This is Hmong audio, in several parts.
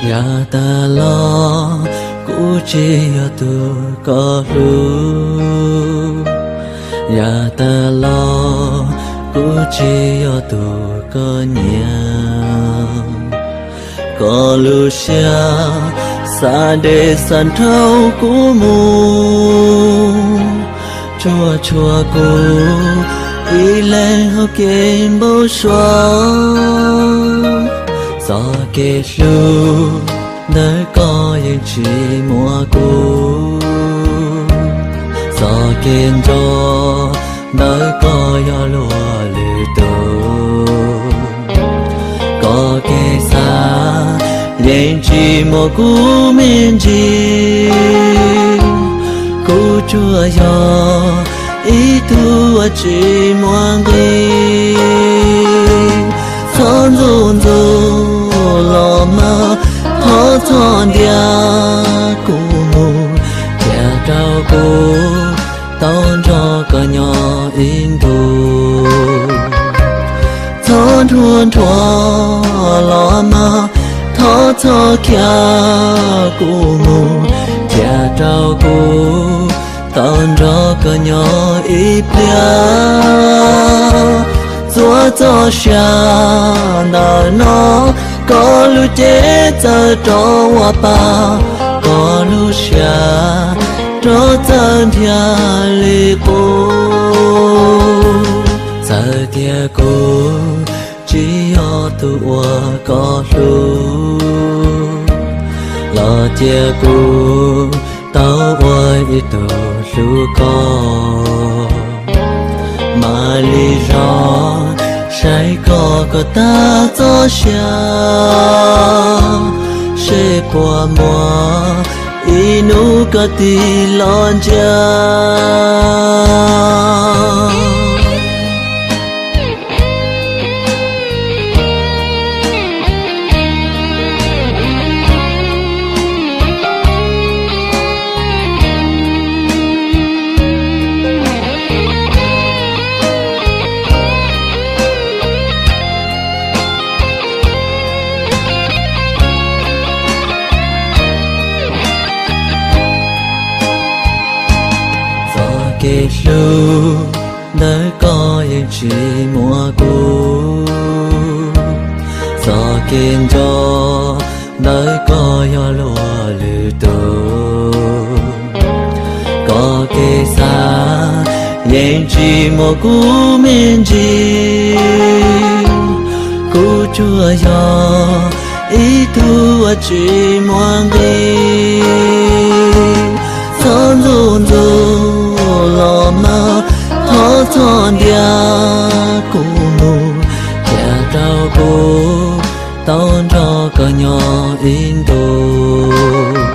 Yav tas los kuv tsis yog tus koj hlub, yav tas los kuv tsis yog tus koj nyiam. Koj lub siab xav deb xav dhau kuv mus, tsuas tshuav kuv ib leeg hauv kev npau suav. Txoj kev hlub ntawm koj yeej tsis muaj kuv, txoj kev nco ntawm koj yog luag lwm tus. Koj kev xav yeej tsis muaj kuv me ntsis, kuv tsuas yog ib tug uas tsis muaj nqis. Txhob ntxub ntxub los mas thov txhob ntiab kuv mus, cia rau kuv tau nrog koj nyob ib ntus. Txhob nruab nrhuav los mas thov txhob khiav kuv mus, cia rau kuv tau nrog koj nyob ib pliag. Txuas txoj sia ntawm no, koj lub cev txawj rov ua pa, koj lub siab rov txawj nrhiav li qub. Txawm tias kuv tsis yog tus uas koj hlub, los cia kuv tau ua ib tug hlub koj. Mam li zov saib koj kom tag txoj sia, seb puas muaj ib hnub koj tig los ntsia. Txoj kev hlub ntawm koj yeej tsis muaj kuv, txoj kev nco ntawm koj yog luag lwm tus. Koj kev xav yeej tsis muaj kuv me ntsis, kuv tsuas yog ib tug uas tsis muaj nqis. Txhob ntxub ntxub los mas thov txhob ntiab kuv mus, cia rau kuv tau nrog koj nyob ib ntus.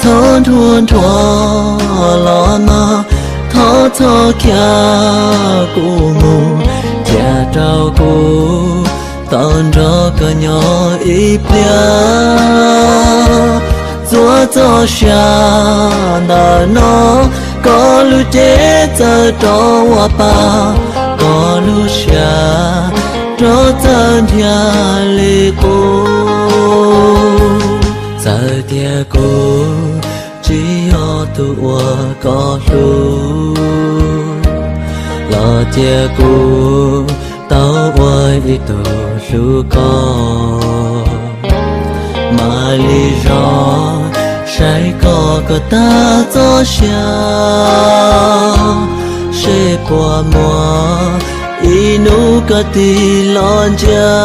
Txhob nruab nrhuav los mas thov txhob khiav kuv mus, cia rau kuv tau nrog koj nyob ib pliag. Txuas txoj sia ntawm no, koj lub cev txawj rov ua pa, koj lub siab rov txawj nrhiav li qub. Txawm tias kuv tsis yog tus uas koj hlub, los cia kuv tau ua ib tug hlub koj. Mam li zov saib koj kom tag txoj sia, seb puas muaj ib hnub koj tig los ntsia.